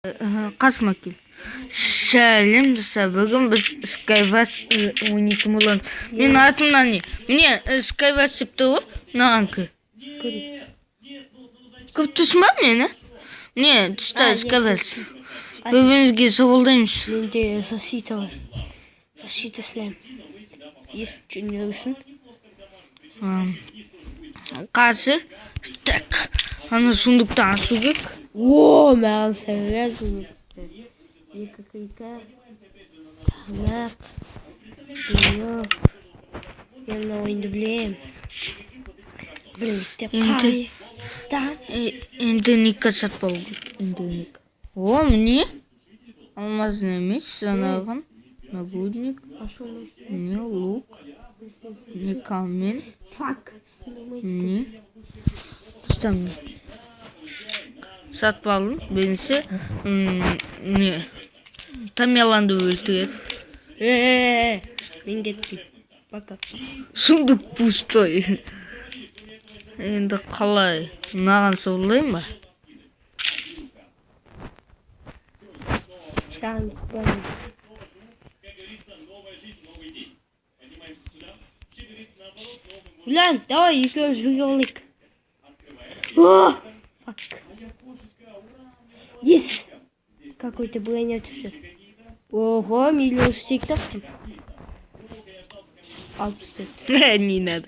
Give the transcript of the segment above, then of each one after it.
Қасыма кел. Сәлем, достар. Бүгін біз Skywars ойнайтын боламыз. Менің атымнан не? Міне, Skywars деп тұр ғой. Мынаған кір. Көп тұрсың ба мені? Міне, тұста Skywars. Бір-бірімізге шабуылдаймыз. Менде защита бар. Защита слайм. Есть жөнелсін. Қазір. Так. Ана сундукты ашу керек. О, маған сразу түсті. Екі крика. Тамақ. Жоқ. Мен мына ойынды білемін. Білмейді деп Енді- қай. Да. Енді Ника сатып алу керек. Енді Ника. О, міне. Алмазный меч, жаңағын. Нагрудник. Ашылмайды. Міне лук. Міне камень. Фак. Сындырмайды. Міне. Ұста, міне. Сатып алдым. Бірінші не? Тамерланды өлтіреді. Э, мен кеттім. Пока. Сундук пустой. Енді қалай? Мынаған сорлайын ба? Саған кетіп. Ulan, давай екеуміз бірге болайық. О, фак. Yes. Какой-то броня түсті. Ого, миллион стейк таптым. 64. Не надо.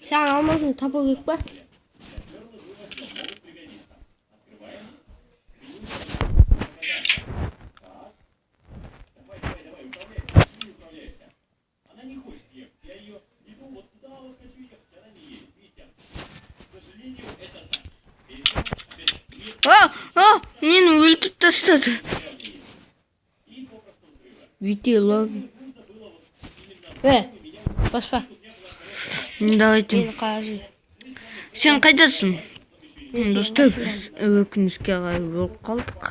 Саған алмазын табу керек па? А, а, мені өлтіріп тастады. Вите лови. Э, баспа. Давайте. Мені қаражы. Сен қайдасың? Мен сенің Достар, қасыңдамын. біз өкінішке қарай өліп қалдық.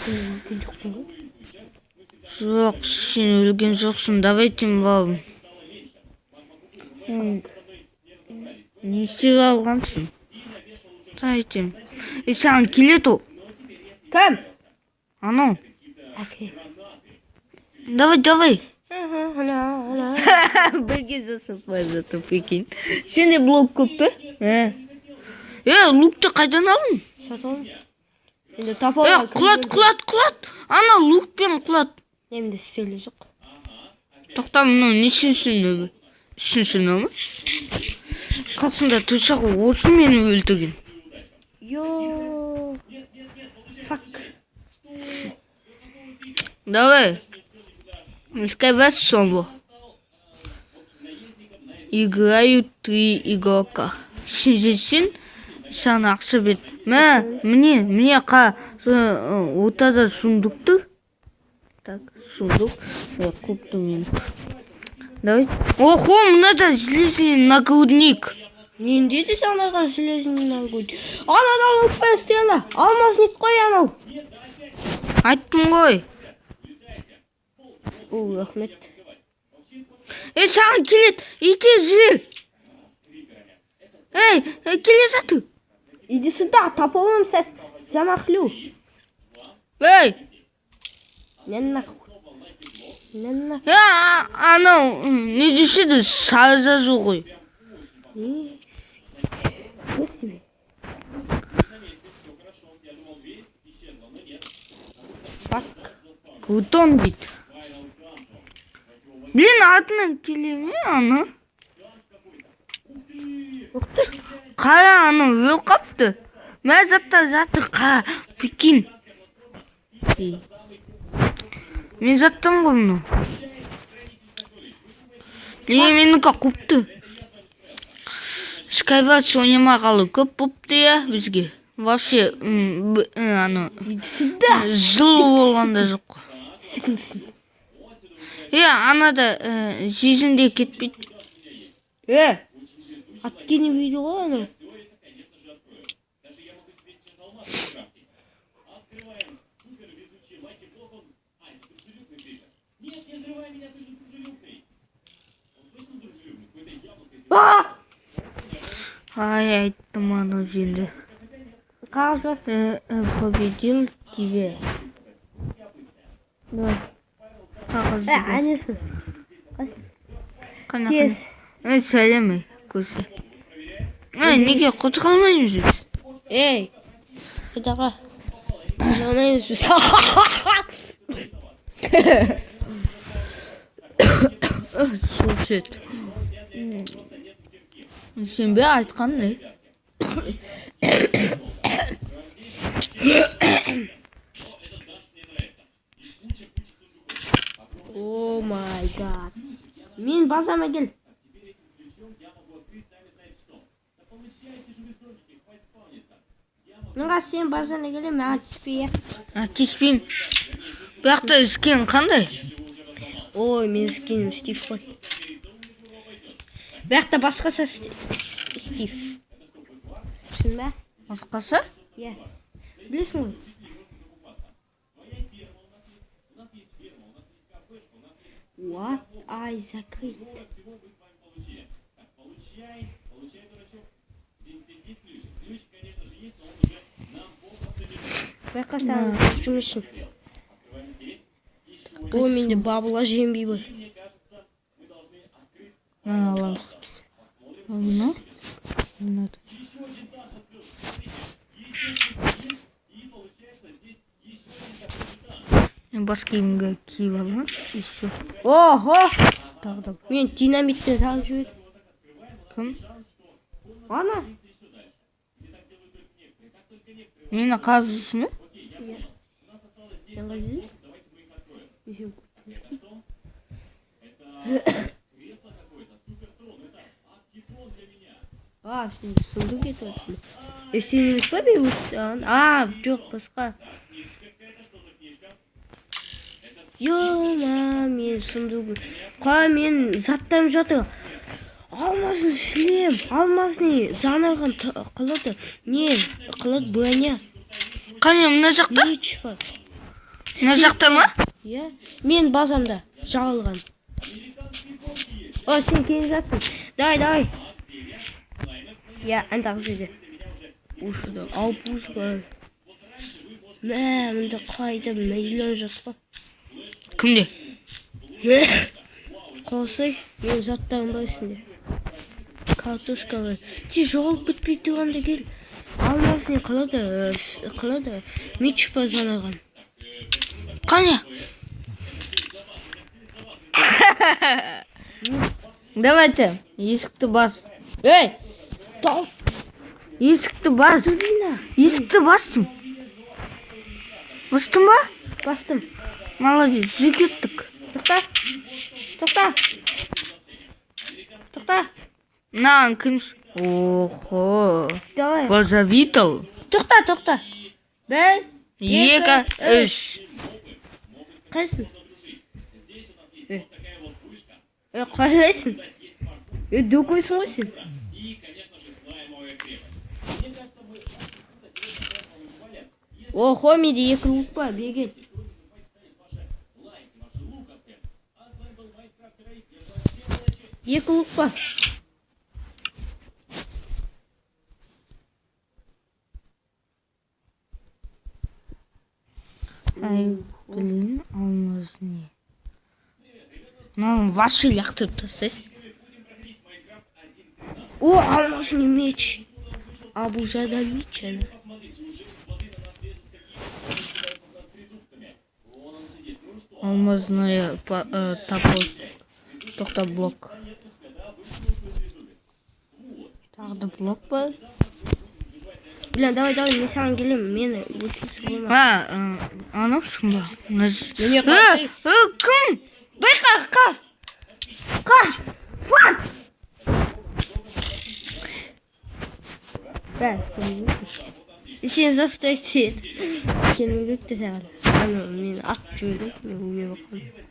Мен өлген жоқпын ғой. Жоқ, сен өлген жоқсың. Давайте, балым. Не істеп алғансың? Давайте. Е, саған келеді ол. Кім? Анау. Әке. Давай, давай. Ана, ана. Бірге жасап бара жатыр, прикинь. Сенде блок көп пе? Э. Е, лукты қайдан алдың? Сатып алдым. Енді тапа Е, құлат, құлат, құлат. Ана лукпен құлат. Менде стилі жоқ. Тоқта, мынау нешінші нөмір? Үшінші нөмір? Қасында тұрса ғой, осы мені өлтірген. Йо. Фак. Давай. Skywars Solo. Играют три игрока. Сен саған ақша бет. Мә, міне, міне қа, ортада сундук тұр. Так, сундук. Е, қуыпты мені. Давай. Охо, мынада железный нагрудник. Менде де жаңағы железный нагрудник. Анадан лукпен стрела. Алмазник қой анау. Айттым ғой. О, рахмет. Е, саған келеді. Ите жібер. Ей, келе жатыр. Иди сюда, топором сейчас замахлю. Ей, Не нахуй. Не нахуй. е, анау не деуші еді, сары жазу ғой. Нифига себе. Фак. Крутон дейді. Блин, артынан келе ме ана? Қара, анау өліп қапты. Мә, заттар жатыр, қара, прикинь. Ей. Мен жаттым ғой мынау. Блин, менікі қуыпты. Skywars ойнамағалы көп бопты, иә, бізге. Вообще, ана, Иди сюда. жыл болғанда жоқ қой. Сікінсін. Е, анада жизньде кетпейді. Э, откини видео ғой анау. А! Ай, айттым анау жерде. Қағаз бар. Победил тебе. Давай. Қағазды Ә, бас. Әнесін. Қайсы? Қане, Тез. қане. Сәлем, ей, көсе. Ей, неге қозғалмаймыз біз? Ей. Қайдаға. Қозғалмаймыз біз. Сол сет. Сен бе айтқан не? Oh my God. Мен базама кел. Мына сен базана келе, маған түспей. А, тиіспеймін. Бұл жақта скин қандай? Ой, менің скинім Стив қой. Бұл жақта басқасы Стив. Түсіндің бе? Басқасы? Иә. Білесің ғой. What I закрыт. Байқа, саған жұмысым. Ой, менде бабла жембей бар. Мынаны алайық. Мына? Мына. Мен бас киімге киіп аламын. И всё. Ого! Тағы да. Мен динамитпен салып жібердім. Кім? Ана. Мені қағып жүрсің бе? Иә. Сен қайда жүрсің? Мен сені көріп тұрмын. А, сен сундук етіп жатырсың ба? Е, сен емес па мен өтіп? А, жоқ, басқа. Ё-ма, мен сундук. Қа, мен заттарым жатыр. Алмазный шлем, алмазный занаған қылады. Не, қылады броня. Қане, мына жақта? Меч бар. Мына жақта ма? Иә, мен базамда жағылған. О, сен келе жатсың. Давай, давай. Иә, андағы жерде. Ушыда, алпуш бар. Мә, мында қайда миллион жатыр. Кімде? Қалсай, менің заттарым бар ішінде. Картошка бар. Тез жоғалып кетпей тұрғанда кел. Алмазный қалады, қалады. Меч бар занаған. Қане? Давайте, есікті бас. Ей! Тау! Есікті бас. Есікті бастым. Бастың ба? Бастым. Молодец, кеттік. Тоқта. Тоқта. Тоқта. Мынаған кім? Охо. Давай. Позавидовал. Тоқта, тоқта. Бір, Екі, үш. Қайсың? Е, қалайсың? Е, дөкейсің ғой сен. Охо, менде екі лук бар, бері кел. Екі лук бар. Ай, блин, алмазный. Мынаны вообще лақтырып тастайсың. О, алмазный меч. Абужада меч, ана. Алмазный топор. Тоқта, блок. Тағы да блок бар. Бля, давай, давай, мен саған келемін. Мені өткізіп қойма. А, анаусың ба? Мына Міне Э, қарай. Кім? Байқа, қаш! Қаш! Фак! Бә, сен сен застой сен. Келмей кетті саған. Ана, мен атып жібердім, мен өлмей қалдым.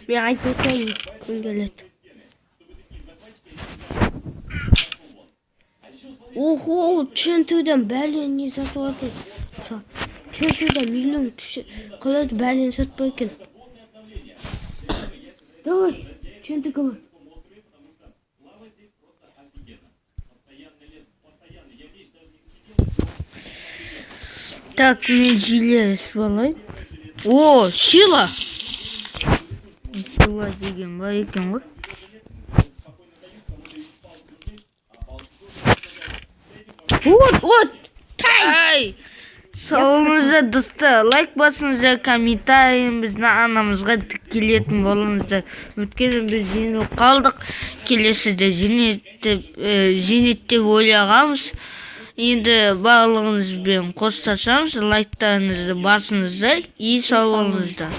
Мен айтып отырмын, кім келеді. Охо, Чентуден бәле не сатып жатыр. Чертуда миллион кіші қалады, бәлен сатпай екен. Давай, чем ты кого? Так, мен желе ішіп алайын. О, сила! Сила деген бар екен ғой. Вот, вот! Ай! Сау болыңыздар, достар. Лайк басыңыздар, комментарий біздің анамызға тіркелетін болыңыздар. Өйткені біз жеңіліп қалдық. Келесіде жеңеді деп ойлағанбыз. Енді барлығыңызбен қоштасамыз. Лайктарыңызды басыңыздар и сау болыңыздар.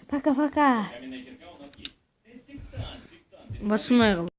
Пока-пока. Басылмай қалды.